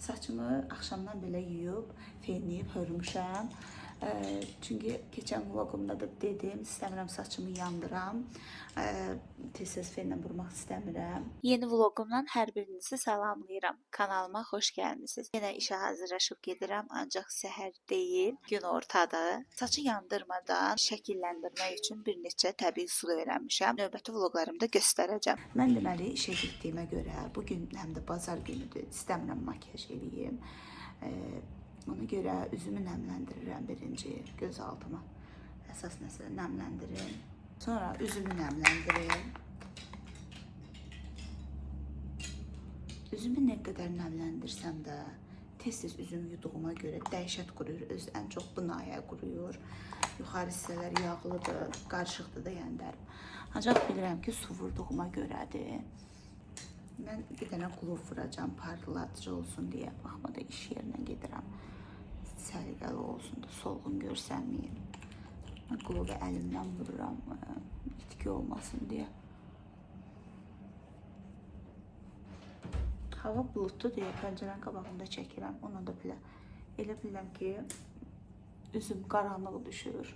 Saçımı axşamdan belə yuyub, fenləyib hörmüşəm. Çünki keçən vlogumda da dedim, istəmirəm saçımı yandıram. Tez-tez fenlə vurmaq istəmirəm. Yeni vlogumdan hər birinizi salamlayıram. Kanalıma xoş gəlmisiniz. Yenə işə hazırlaşıb gedirəm, ancaq səhər deyil, gün ortadır. Saçı yandırmadan şəkilləndirmək üçün bir neçə təbii üsul öyrənmişəm. Növbəti vloglarımda göstərəcəm. Mən deməli işə getdiyimə görə bu gün həm də bazar günüdür. İstəmirəm makiyaj eləyim. Ona görə üzümü nəmləndirirəm birinci, göz altıma. Əsas məsələ nəmləndirim. Sonra üzümü nəmləndirim. Üzümü nə qədər nəmləndirsəm də tez-tez üzümü yuduğuma görə dəhşət quruyur. Öz ən çox bu nayə quruyur. Yuxarı hissələr yağlıdır, qarışıqdır da yəni dərim. Ancaq bilirəm ki, su vurduğuma görədir. Mən bir dənə qulov vuracağam, parlatıcı olsun deyə. Baxma da iş yerinə gedirəm. Səliqəli olsun da, solğun görsənməyim. Mən qulovu əlimdən vururam, itki olmasın deyə. Hava buludlu deyə pəncərənin qabağında çəkirəm. Ona da belə elə bilirəm ki, üzüm qaranlıq düşür.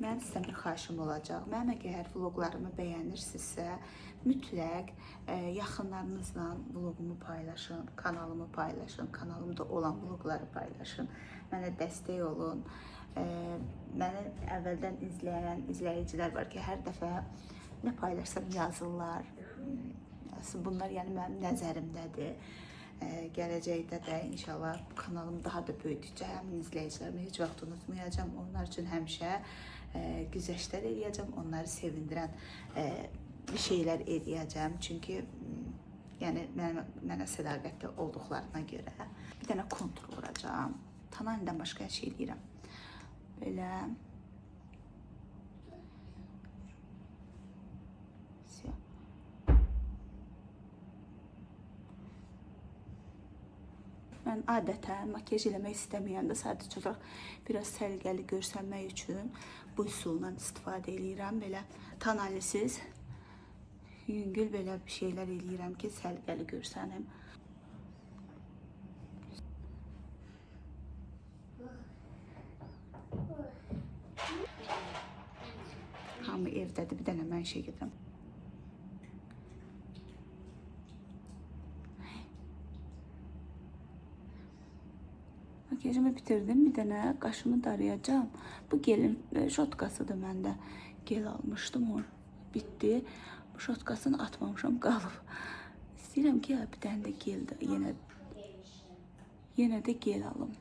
Mənim sizdən bir xahişim olacaq. Mənim əgər vloqlarımı bəyənirsinizsə, mütləq yaxınlarınızla vloqumu paylaşın, kanalımı paylaşın, kanalımda olan vloqları paylaşın. Mənə dəstək olun. Məni əvvəldən izləyən izləyicilər var ki, hər dəfə nə paylaşsam yazırlar. Aslında bunlar yəni mənim nəzərimdədir. Gələcəkdə də inşallah bu kanalım daha da böyüdükcə həmin izləyicilərimi heç vaxt unutmayacağam. Onlar üçün həmişə güzəştlər eləyəcəm, onları sevindirən şeylər eləyəcəm. Çünki yəni mənə sədaqətli olduqlarına görə bir dənə kontur vuracağam. Tananidən başqa hər şey eləyirəm. Belə. Siyah. Mən adətən makiyaj eləmək istəməyəndə sadəcə olaraq biraz səliqəli görsənmək üçün bu üsulla istifadə eləyirəm. Belə tonalisiz, yüngül belə bir şeylər eləyirəm ki, səliqəli görsənim. Hamı evdədir, bir dənə mən işə gedirəm. Makiyajımı bitirdim. Bir dənə qaşımı darayacağam. Bu gelin şotkasıdır məndə. Gel almışdım o. Bitdi. Bu şotkasını atmamışam, qalıb. İstəyirəm ki, bir dənə də gel də yenə də gel alım.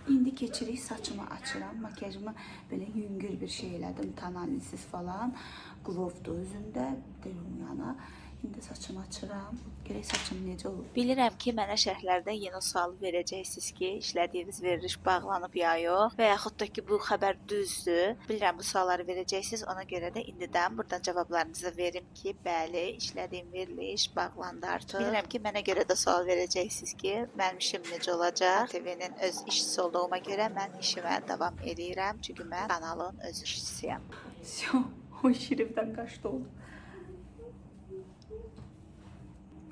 İndi keçirik saçımı açıram. Makiyajımı belə yüngül bir şey elədim, tonalisiz falan. Glovdur üzümdə, deyim yana. İndi saçımı açıram. Görək saçım necə olur. Bilirəm ki, mənə şərhlərdə yenə sual verəcəksiniz ki, işlədiyiniz veriliş bağlanıb ya yox və yaxud da ki, bu xəbər düzdür. Bilirəm bu sualları verəcəksiniz. Ona görə də indidən buradan cavablarınızı verim ki, bəli, işlədiyim veriliş bağlandı artıq. Bilirəm ki, mənə görə də sual verəcəksiniz ki, mənim işim necə olacaq? TV-nin öz işçisi olduğuma görə mən işimə davam eləyirəm. Çünki mən kanalın öz işçisiyəm. O şirivdən qaçdı oldu.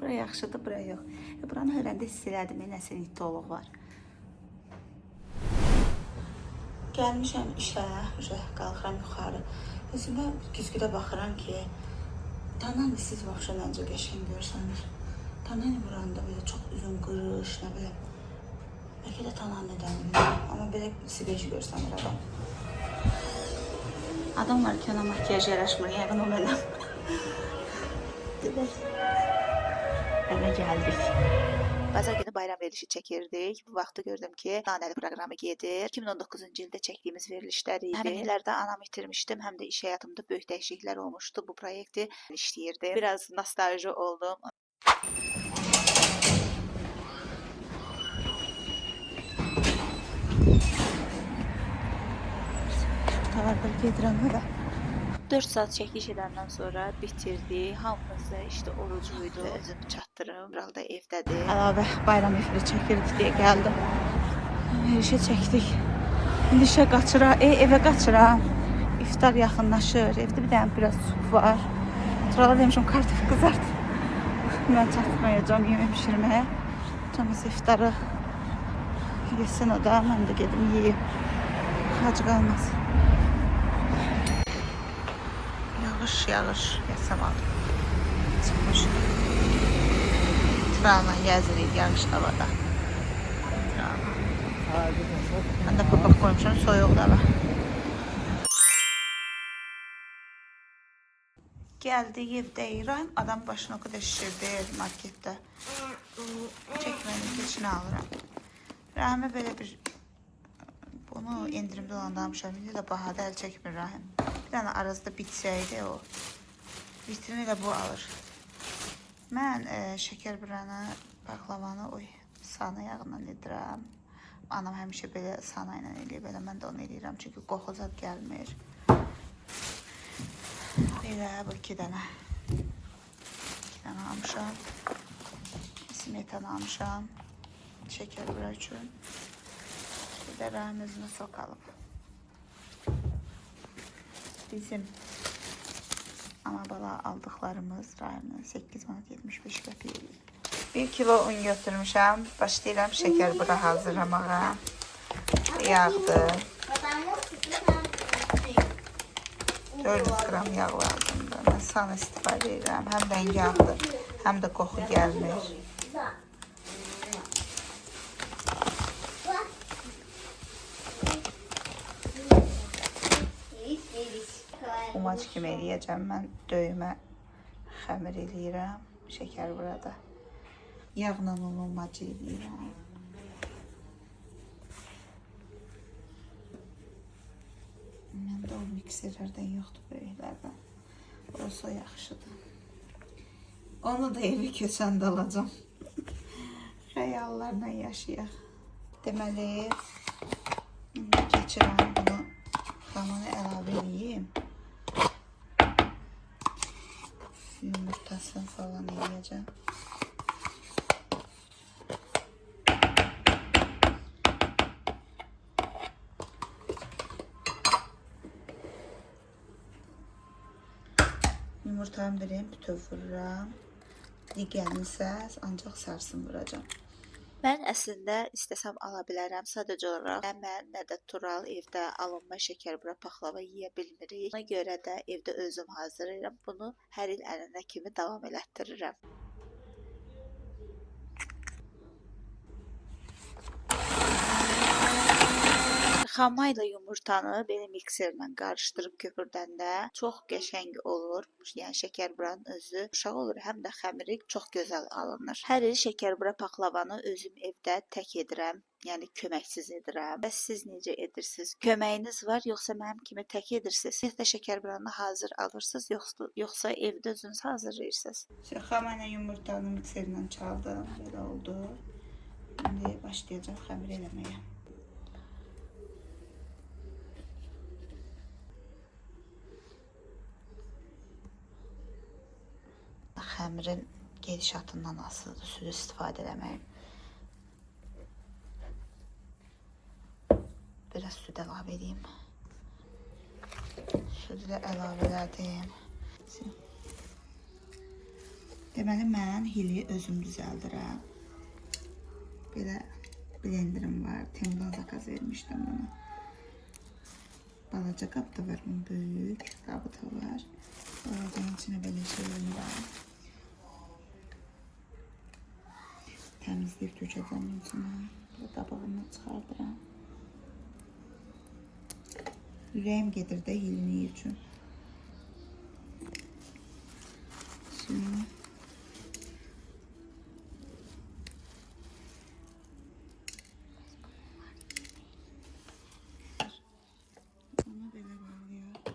Bura yaxşıdır, bura yox. Buranı hörəndə hiss elədim, nəsə nitoloq var. Gəlmişəm işə, qalxıram yuxarı. Özümə güzgüdə baxıram ki, Tananisiz vəbşə məncə qəşəng görsənir. Tanani vuranda belə çox uzun qırış, nə bilim. Bəlkə də Tananidən bilmirəm, amma belə sveji görsənir adam. Adam var ki, ona makyaj yaraşmır, yəqin o mənəm. Demək. Evə gəldik. Bazar günü bayram verilişi çəkirdik. Bu vaxtı gördüm ki, Nanəli proqramı gedir. 2019-cu ildə çəkdiyimiz verilişlər idi. Həmin illərdə anamı itirmişdim, həm də iş həyatımda böyük dəyişikliklər olmuşdu. Bu proyekti işləyirdim. Biraz nostalji oldum. Qurtardım, gedirəm hələ. 4 saat çəkiliş edəndən sonra bitirdik. Hamımız da işte orucluydu. Özümü çatdırım. Vural da evdədir. Əlavə bayram efiri çəkirdik deyə gəldim. Verilişi çəkdik. İndi işə qaçıram, evə qaçıram. İftar yaxınlaşır. Evdə bir dənə biraz sup var. Turala demişim kartof qızart. Mən çatmayacağam yemək pişirməyə. Canısı iftarı yesin o da, mən də gedim yeyim. Ac qalmasın. Yağış, yağış, Yasamal. Çıxmış. Trana gəzirik yağış havada. Trana. Mən də papaq qoymuşam, soyuq da var. Gəldik, evdəyik. Rahim adam başını o qədər şişirdir marketdə. Çəkmənin keçini alıram. Rahimə belə bir bunu endirimdə olanda almışam. İndi də bahada əl çəkmir Rahim. Bir dənə arasında bitsəydi o. Vitrini də bu alır. Mən şəkərburanı, baklavanı oy, sana yağından edirəm. Anam həmişə belə sana ilə eləyir, belə mən də onu eləyirəm. Çünki qoxu zad gəlmir. Belə bu iki dənə. İki dənə almışam. Smetana almışam. Şəkərbura üçün. Bir də Rahim özünə sok alıb. Bizim ana bala aldıqlarımız Rahimdən 8 manat 75 qəpik eləyir. 1 kilo un götürmüşəm. Başlayıram şəkərbura hazırlamağa. Yağdır. 400 qram yağ lazımdır. Mən san istifadə edirəm. Həm rəngi ağdır, həm də qoxu gəlmir. Umac kimi eləyəcəm mən. Döymə xəmir eləyirəm. Şəkər burada. Yağla unu umac eləyirəm. Məndə o mikserlərdən yoxdur, böyüklərdən. Olsa yaxşıdır. Onu da evə köçəndə alacağam. Xəyallarla yaşayaq. Deməli, indi keçirəm bunu. Xamanı əlavə eləyim. Yumurtasını falan eləyəcəm. Yumurtanı birini bütöv vururam. Digərini isə ancaq sarısını vuracağam. Mən əslində istəsəm ala bilərəm. Sadəcə olaraq nə mən, nə də Tural evdə alınma şəkərbura paxlava yeyə bilmirik. Ona görə də evdə özüm hazırlayıram. Bunu hər il ənənə kimi davam elətdirirəm. Xama ilə yumurtanı belə mikserlə qarışdırıb köpürdəndə çox qəşəng olur. Yəni şəkərburanın özü uşaq olur, həm də xəmiri çox gözəl alınır. Hər il şəkərbura paxlavanı özüm evdə tək edirəm. Yəni köməksiz edirəm. Bəs siz necə edirsiniz? Köməyiniz var, yoxsa mənim kimi tək edirsiniz? Siz də şəkərburanı hazır alırsınız, yoxsa evdə özünüz hazırlayırsınız? Xama ilə yumurtanı mikserlə çaldım. Belə oldu. İndi başlayacağam xəmir eləməyə. Xəmirin gedişatından asılıdır südü istifadə eləməyim. Biraz süd əlavə edeyim. Südü də əlavə elədim. Deməli, mən hili özüm düzəldirəm. Belə blenderim var. Temudan zakaz vermişdim bunu. Balaca qab da var, bunun böyük qabı da var. Balacanın içinə belə şeylər var. Təmizləyib tökəcəm içinə. Belə qabağından çıxardıram. Ürəyim gedir də hilini üçün. Şimdi onu belə bağlayaq.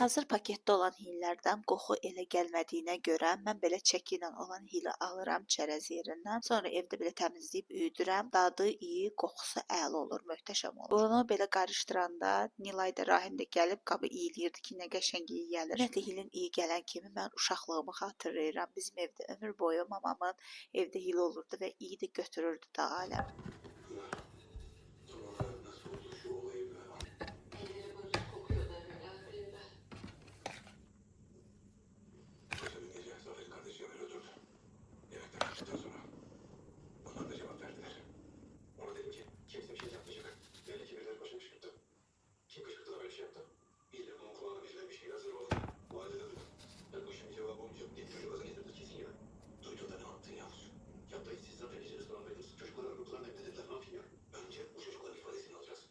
Hazır paketdə olan hillərdən qoxu elə gəlmədiyinə görə mən belə çəki ilə olan hili alıram çərəz yerindən. Sonra evdə belə təmizləyib üyüdürəm. Dadı, iyi, qoxusu əla olur, möhtəşəm olur. Bunu belə qarışdıranda Nilay da Rahim də gəlib qabı iyiləyirdi ki, nə qəşəng iyi gəlir. Ümumiyyətlə hilin iyi gələn kimi mən uşaqlığımı xatırlayıram. Bizim evdə ömür boyu mamamın evdə hil olurdu və iyi də götürürdü da aləm. Tam olarak nasıl oldu şu olayı ve Elleri barut kokuyordu eve geldiğinde. Paşa dün gece Zafer'in kardeşi Ömer'i öldürdü. Yemekten çıktıktan sonra onlar da cevap verdiler. Ona dedim ki kimse bir şey yapmayacak. Belli ki birileri başını kışkırttı. Kim kışkırttı da böyle şey yaptı? İlle bunun kulağına birileri bir şeyler zırvaladı. Valide de duydu. Ben bu işin bir cevabı olmayacak. Git çocuğu gaza getirdi kesin ya. Duydu da ne yaptın Yavuz? Ya dayı siz zaten gece restorandaydınız. Çocuklar aradılar ne dediler ne yapayım ya? Önce bu çocukların ifadesini alacağız.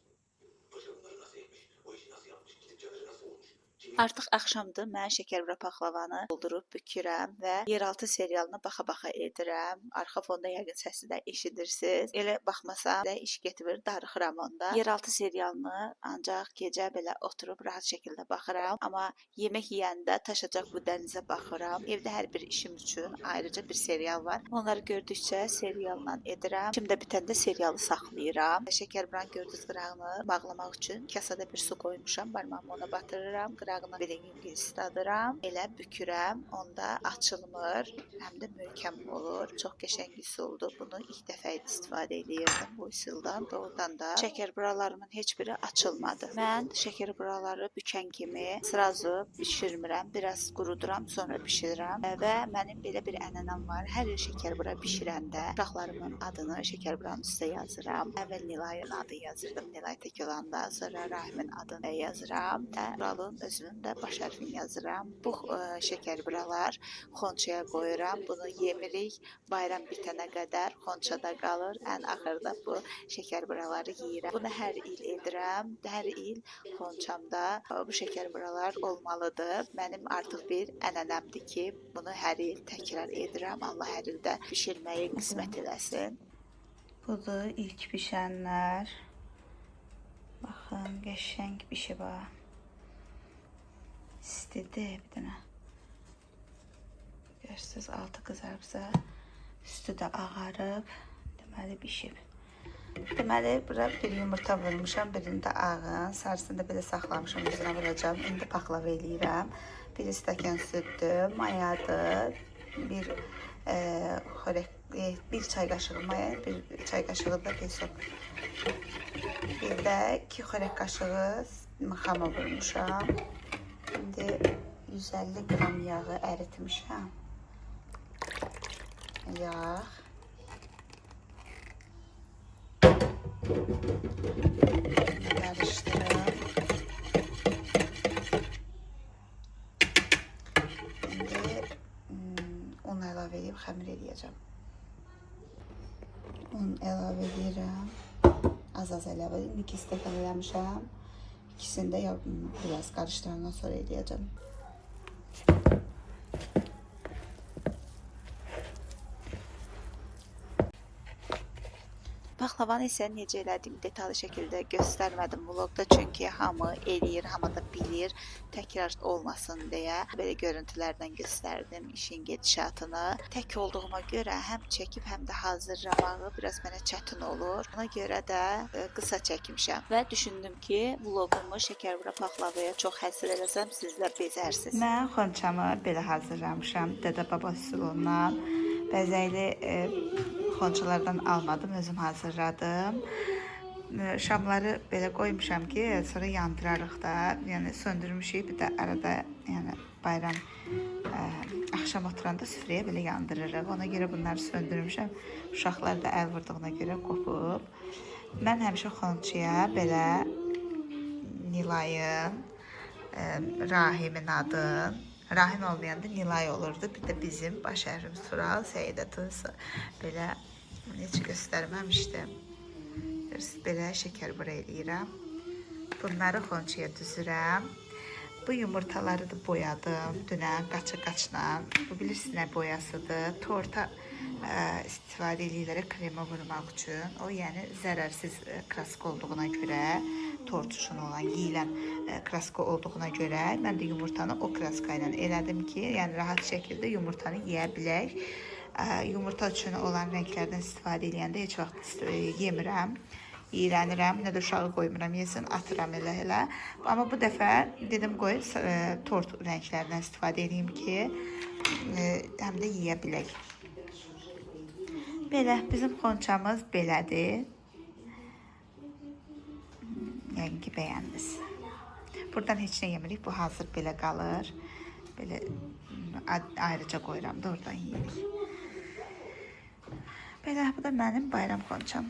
Paşa bunları nasıl etmiş? O işi nasıl yapmış? Gidip Caner'e nasıl olmuş? Kimi Artıq axşamdır, mən şəkərbura paxlavanı doldurub bükürəm və Yeraltı serialına baxa-baxa edirəm. Arxa fonda yəqin səsi də eşidirsiniz. Elə baxmasam da iş getmir, darıxıram onda. Yeraltı serialını ancaq gecə belə oturub rahat şəkildə baxıram, amma yemək yeyəndə taşacaq bu dənizə baxıram. Evdə hər bir işim üçün ayrıca bir serial var. Onları gördükcə serialla edirəm. İşim də bitəndə serialı saxlayıram. Şəkərburanı gördünüz qırağını bağlamaq üçün kasada bir su qoymuşam, barmağımı ona batırıram, qırağını belə yüngül isladıram, elə bükürəm, onda açılmır, həm də möhkəm olur. Çox qəşəng üsuldur. Bunu ilk dəfə idi istifadə eləyirdim bu üsuldan. Doğrudan da şəkərburalarımın heç biri açılmadı. Mən şəkərburaları bükən kimi srazu bişirmirəm, biraz quruduram, sonra bişirirəm və mənim belə bir ənənəm var. Hər il şəkərbura bişirəndə uşaqlarımın adını şəkərburanın üstə yazıram. Əvvəl Nilayın adı yazırdım, Nilay tək olanda, sonra Rahimin adını yazıram və Uralın özünün də baş hərfini yazıram. Bu şəkərburalar xonçaya qoyuram. Bunu yemirik. Bayram bitənə qədər xonçada qalır. Ən axırda bu şəkərburaları yeyirəm. Bunu hər il edirəm. Hər il xonçamda bu şəkərburalar olmalıdır. Mənim artıq bir ənənəmdir ki, bunu hər il təkrar edirəm. Allah hər il də bişirməyi qismət eləsin. Budur ilk bişənlər. Baxın, qəşəng bişib ha. İstidir bir dənə. Görürsünüz, altı qızarıbsa, üstü də ağarıb, deməli bişib. Deməli, bura bir yumurta vurmuşam, birini də ağın, sarısını da belə saxlamışam, üzünə vuracağam. İndi paxlava eləyirəm. Bir stəkan süddür, mayadır, bir xörək, bir çay qaşığı maya, bir çay qaşığı da pesok. Bir də 2 xörək qaşığı xama vurmuşam. İndi 150 qram yağı əritmişəm. Yağ. Qarışdırım. İndi un əlavə edib xəmir eləyəcəm. Un əlavə edirəm. Az-az əlavə edirəm. 2 stəkan eləmişəm. İkisini də biraz qarışdırandan sonra eləyəcəm. Paxlavanı isə necə elədiyimi detallı şəkildə göstərmədim vlogda, çünki hamı eləyir, hamı da bilir, təkrar olmasın deyə belə görüntülərdən göstərdim işin gedişatını. Tək olduğuma görə həm çəkib, həm də hazırlamağı biraz mənə çətin olur. Ona görə də qısa çəkmişəm və düşündüm ki, vlogumu şəkərbura paxlavaya çox həsr eləsəm, sizlər bezərsiniz. Mən xonçamı belə hazırlamışam, dədə-baba üsulundan. Bəzəkli xonçalardan almadım, özüm hazırladım. Şamları belə qoymuşam ki, sonra yandırarıq da. Yəni söndürmüşük, bir də arada, yəni bayram axşam oturanda süfrəyə belə yandırırıq. Ona görə bunları söndürmüşəm. Uşaqlar da əl vurduğuna görə qopub. Mən həmişə xonçaya belə Nilayın, Rahimin adını, Rahim olmayanda Nilay olurdu. Bir də bizim baş hərfimiz Tural, Səidə Tusa. Belə heç göstərməmişdim. Görürsünüz, belə şəkərbura eləyirəm. Bunları xonçaya düzürəm. Bu yumurtaları da boyadım dünən qaça-qaçla. Bu bilirsiniz nə boyasıdır? Torta İstifadə eləyirlər krema vurmaq üçün. O, yəni zərərsiz kraska olduğuna görə, tort üçün olan yeyilən kraska olduğuna görə mən də yumurtanı o kraska ilə elədim ki, yəni rahat şəkildə yumurtanı yeyə bilək. Yumurta üçün olan rənglərdən istifadə eləyəndə heç vaxt yemirəm. İyrənirəm, nə də uşağı qoymuram yesin, atıram elə-elə. Amma bu dəfə dedim qoy tort rənglərindən istifadə edeyim ki, həm də yeyə bilək. Belə bizim xonçamız belədir. Yəqin ki bəyəndiniz. Buradan heç nə yemirik. Bu hazır belə qalır. Belə ayrıca qoyuram da oradan yeyirik. Belə bu da mənim bayram xonçam.